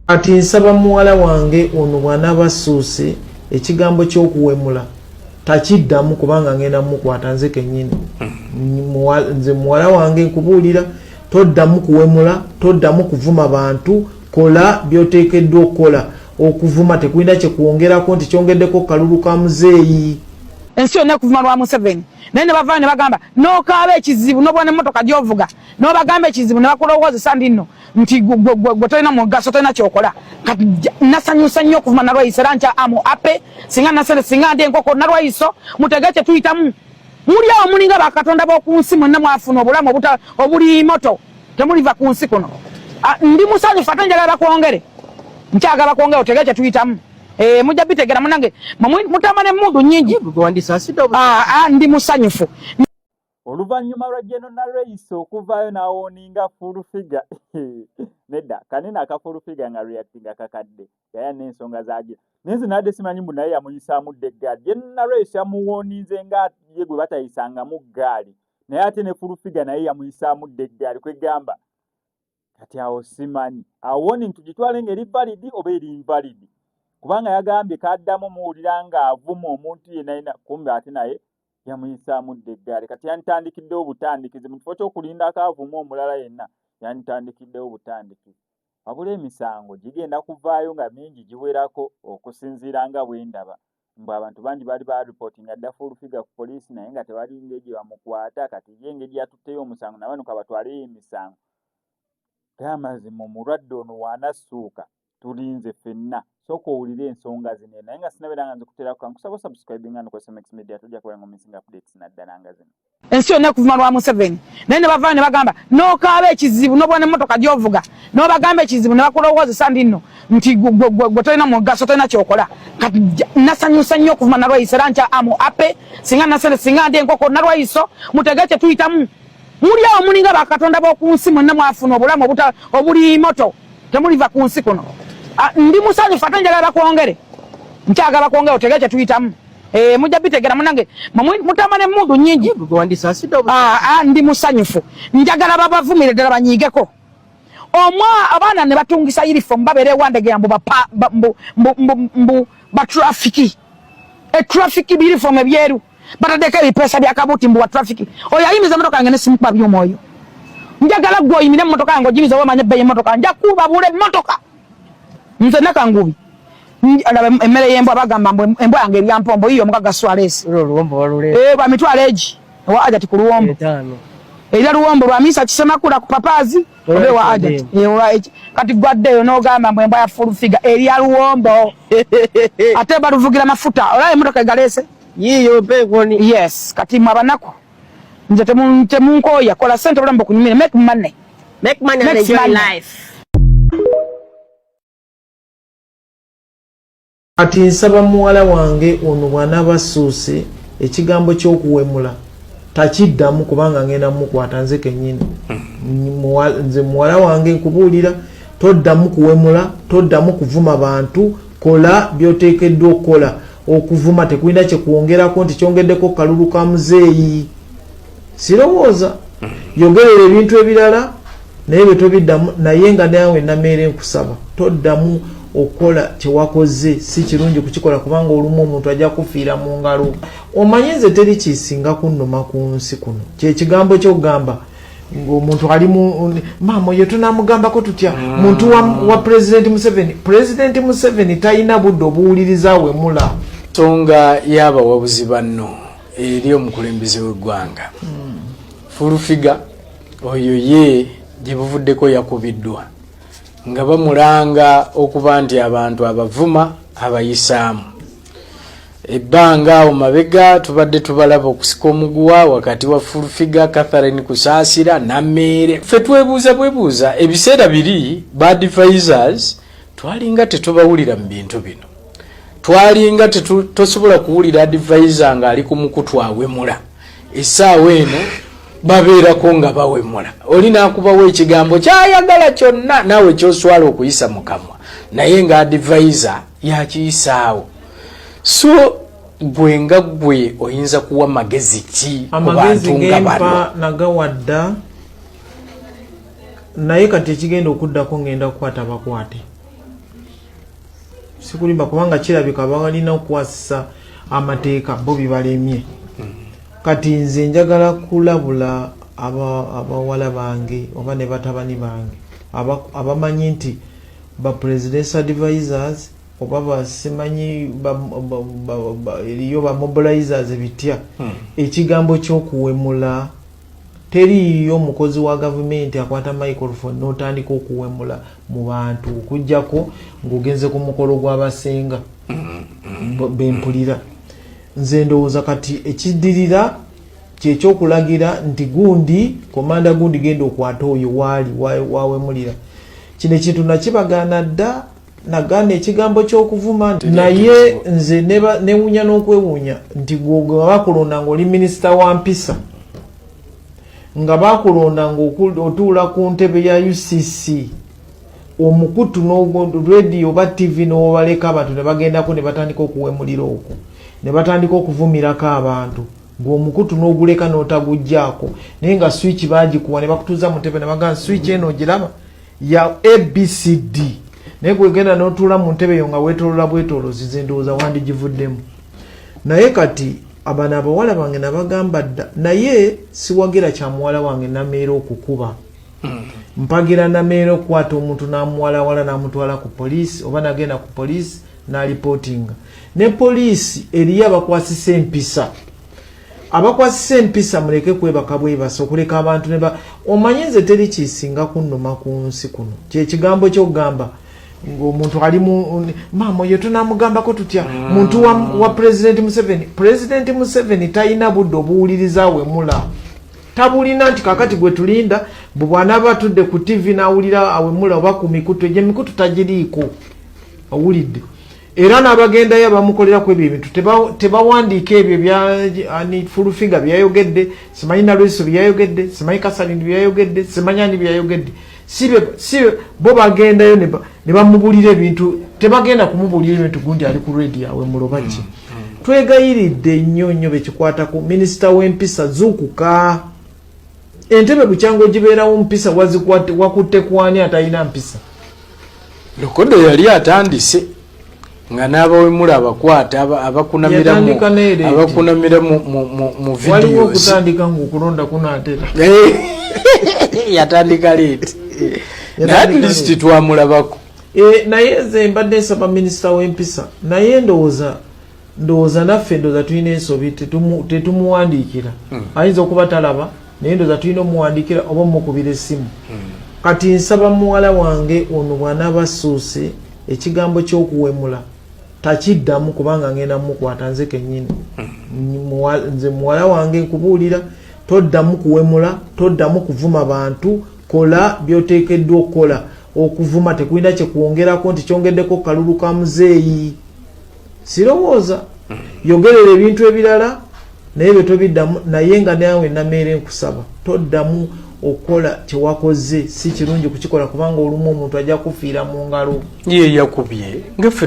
Kati nsaba muwala wange ono bw'anaaba assuuse ekigambo ky'okuwemula takiddamu kubanga ngenda mukwata nze kennyini. Nze muwala wange nkubuulira, toddamu kuwemula, toddamu kuvuma bantu, kola by'oteekeddwa okukola. Okuvuma tekulina kye kwongerako nti kyongeddeko ku kalulu ka muzeeyi. Ensi yonna ekuvuma lwa Museveni naye ne bavaayo ne bagamba n'okaaba ekizibu n'obwa n'emmotoka gy'ovuga n'obagamba ekizibu ne bakulowoozesa nti nno nti gwe tolina mugaso, tolina kyokola. Kati nasanyusa nnyo okuvuma Nalwayiso era nkya amu ape singa nasente singa ndi enkoko Nalwayiso mutege kye tuyitamu. Muli awo mulinga bakatonda b'oku nsi, mwenna mwafuna obulamu obuli moto, temuliva ku nsi kuno. Ndi musanyufu ate njagala bakwongere, nkyagala bakwongere otege kye tuyitamu. Eh, mujja bitegera munange mutamba n'emmundu nnyingi. Ndi musanyufu. Oluvannyuma lwa General Nalweyiso okuvaayo n'awooninga Full Figure nedda kanene aka Full Figure nga reactinga kakadde yaya n'ensonga zaagira naye nze nabadde simanyi mbu naye yamuyisaamu dda eggaali. General Nalweyiso yamuwooninze nga ye gwe batayisangamu ggaali naye ate ne Full Figure naye yamuyisaamu dda eggaali kwegamba kati awo simanyi awo warning tugitwale nga eri valid oba eri invalid kubanga yagambye kaddamu muwulira ng'avuma omuntu yenna yenna kumbe ate naye yamuyisaamu dda eggaali. Kati yanditandikiddewo butandikizi mu kifo ky'okulindako avuma omulala yenna, yanditandikiddewo butandikizi. Wabula emisango gigenda kuvaayo nga mingi giwerako okusinziira nga bwe ndaba. Mbu abantu bangi baali baaripootinga dda Full Figure ku poliisi naye nga tewali ngeri gye bamukwata. Kati ye engeri yatutteyo omusango na bano kabatwaleyo emisango. Naye amazima omulwadde ono w'anassuuka tulinze ffenna. Sooka owulire ensonga zino naye nga sinabeera nga nzikuteerako kankusaba osubscribinga no ku SMX Media tojja kubeera nga omissinga updates naddala nga zino. Ensi yonna ekuvuma lwa Museveni naye ne bavaayo ne bagamba n'okaaba ekizibu n'obwa n'emmotoka gy'ovuga n'obagamba ekizibu ne bakulowoozesa nti nno nti gwe tolina mugaso, tolina kyokola. Kati nasanyusa nnyo okuvuma Nalwayiso era nkya amu ape singa nasente singa ndi enkoko Nalwayiso mutege kye tuyitamu. Muli awo mulinga bakatonda b'oku nsi, mwenna mwafuna obulamu obuli moto, temuliva ku nsi kuno. Ndi musanyufu ate njagala bakwongere, nkyagala bakwongere otege kye tuyitamu. Eh, mujja bitegera munange mutamba n'emmundu nnyingi. Ndi musanyufu, njagala babavumire ddala banyiigeko. Omwa abaana ne batungisa uniform babeera ewandegera mbu mbu ba traffic, e traffic uniform ebyeru bataddeko ebipeesa bya kabuuti mbu wa traffic. Oyo ayimiza emmotoka yange ne simukuba byuma oyo. Njagala ggwe oyimire emmotoka yange ogimiza oba omanye ebbeeyi emmotoka, nja kubabuula emmotoka. Nze Nakangubi laba emmere y'embwa, bagamba mbu embwa yange erya mpombo yiyo omugagga Suarez. Lwa mitwalo egi ewa Ajati ku luwombo erya luwombo lwa Misa Kisemakula ku papaazi oba ewa Ajati. Kati gwaddeyo n'ogamba mbu embwa ya Full Figure erya luwombo ate baluvugira mafuta, olaba emmotoka egaleese yiyo mpeekoni. Yes, kati mwe abanaku nze temunkooya, kola ssente obulamu bukunyumire, make money. Make money and enjoy life. Kati nsaba muwala wange ono bw'anaaba assuuse ekigambo ky'okuwemula takiddamu kubanga ngenda mukwata nze kennyini. Nze muwala wange nkubuulira, toddamu kuwemula, toddamu kuvuma bantu, kola by'oteekeddwa okukola. Okuvuma tekulina kye kwongerako nti kyongeddeko ku kalulu ka muzeeyi. Sirowooza. Yogerera ebintu ebirala naye bwe tobiddamu, naye nga naawe Nameere nkusaba toddamu okukola kye wakoze, si kirungi kukikola kubanga olumu omuntu ajja kufiira mu ngalo. Omanyi nze teri kisinga kunnuma ku nsi kuno kye kigambo ky'okugamba ng'omuntu ali mu maama oyo tunamugambako tutya muntu wa Pulezidenti Museveni. Pulezidenti Museveni talina budde obuwuliriza wemula. Nsonga y'abawabuzi banno eri omukulembeze w'eggwanga Full Figure oyo ye gye buvuddeko yakubiddwa nga bamulanga okuba nti abantu abavuma abayisaamu ebbanga. Awo mabega tubadde tubalaba okusika omuguwa wakati wa Full Figure, Catherine Kusaasira, Nameere. Ffe twebuuza bwebuuza, ebiseera biri ba advisors twalinga tetubawulira mu bintu bino, twalinga tosobola kuwulira advisor ng'ali ku mukutu awemula. Essaawa eno babeerako nga bawemula, oli n'akubawo ekigambo kyayagala kyonna naawe kyoswala okuyisa mu kamwa, naye nga advisor yakiyisaawo. So gwe nga gwe oyinza kuwa magezi ki ku Amagezi bantu nga bano? Gempa nagawadda, naye kati ekigenda okuddako ngenda kukwata bakwate. Sikulimba, kubanga kirabika balina okukwasisa amateeka, bo bibalemye. Kati nze njagala kulabula abawala bange oba ne batabani bange abamanyi nti ba presidential advisors oba basimanyi eriyo ba mobilizers bitya, ekigambo ky'okuwemula teriiyo. Omukozi wa gavumenti akwata microphone n'otandika okuwemula mu bantu, okugjako ng'ogenze ku mukolo gw'abasenga bempulira. Nze ndowooza kati ekiddirira kyekyokulagira nti gundi komanda, gundi genda okwate oyo waali wawemulira. Kino ekintu nakibagaana dda, nagaana ekigambo ky'okuvuma, naye nze newuunya n'okwewuunya nti gwe bakulonda ng'oli minisita wa mpisa, nga bakulonda ng'otuula ku ntebe ya UCC, omukutu radio oba TV n'obaleka abantu ne bagendako ne batandika okuwemulira okwo, ne batandika okuvumirako abantu, gwe omukutu n'oguleka n'otagugjaako, naye nga switch bagikuwa ne bakutuuza mu ntebe ne bagamba switch eno ogiraba ya ABCD, naye gwegenda n'otuula mu ntebe eyo nga weetolola bwetolozi. Nze ndowooza wandigivuddemu. Naye kati abano abawala bange nabagamba dda, naye siwagira kya muwala wange Nameera okukuba. Mpagira Nameera okukwata omuntu n'amuwalawala n'amutwala ku poliisi, oba nagenda ku poliisi n'alipootinga. Ne poliisi eriyo abakwasisa empisa. Abakwasisa empisa, muleke kwebaka bwebasa okuleka abantu ne omanyi nze teri kisinga kunnuma ku nsi kuno kyekigambo kyokugamba ng'omuntu ali mu maama oyo tunamugambako tutya, muntu wa President Museveni. President Museveni talina budde obuwuliriza wemula, tabulina. Nti kakati gwe tulinda bwe bw'anaaba atudde ku TV n'awulira awemula oba ku mikutu egyo, emikutu tagiriiko, owulidde? Era n'abagendayo abamukolera ku ebyo ebintu tebawandiika ebyo bya Full Figure byayogedde, simanyi Nalweso byayogedde, simanyi Kasalindi byayogedde, simanyi ani byayogedde. Si bo bagendayo ne bamubulira ebintu, tebagenda kumubulira ebintu gundi ali ku radio awemula oba ki. Twegayiridde nnyo nnyo bekikwatako, minisita w'empisa, zuukuka. Entebe bukyanga ogibeerawo mpisa wakutte kwani atalina mpisa? Lokodo yali atandise nga n'abawemula abakwata abakunamira abakunamira mu videos. Okutandika ngaokulonda kunaatera. Yatandika late, naye at least twamulabako. Naye nze mbadde nsaba minisita w'empisa, naye ndowooza naffe ndowooza tulina ensobi, tetumuwandiikira. Ayinza okuba talaba, naye ndowooza tulina omuwandiikira oba omukubira essimu. Kati nsaba muwala wange ono bw'anaaba asuuse, ekigambo ky'okuwemula takiddamu, kubanga ngenda mukwata nze kennyini. Nze muwala wange nkubuulira, toddamu kuwemula, toddamu kuvuma bantu, kola byoteekeddwa okukola. Okuvuma tekulina kyekwongerako nti kyongeddeko kalulu ka muzeeyi, sirowooza. Yogerera ebintu ebirala, naye bye tobiddamu. Naye nga naawe Nameere nkusaba, toddamu okukola kyewakoze, si kirungi kukikola, kubanga olumu omuntu ajja kufiira mu ngalo. Ye yakubye ngaffe.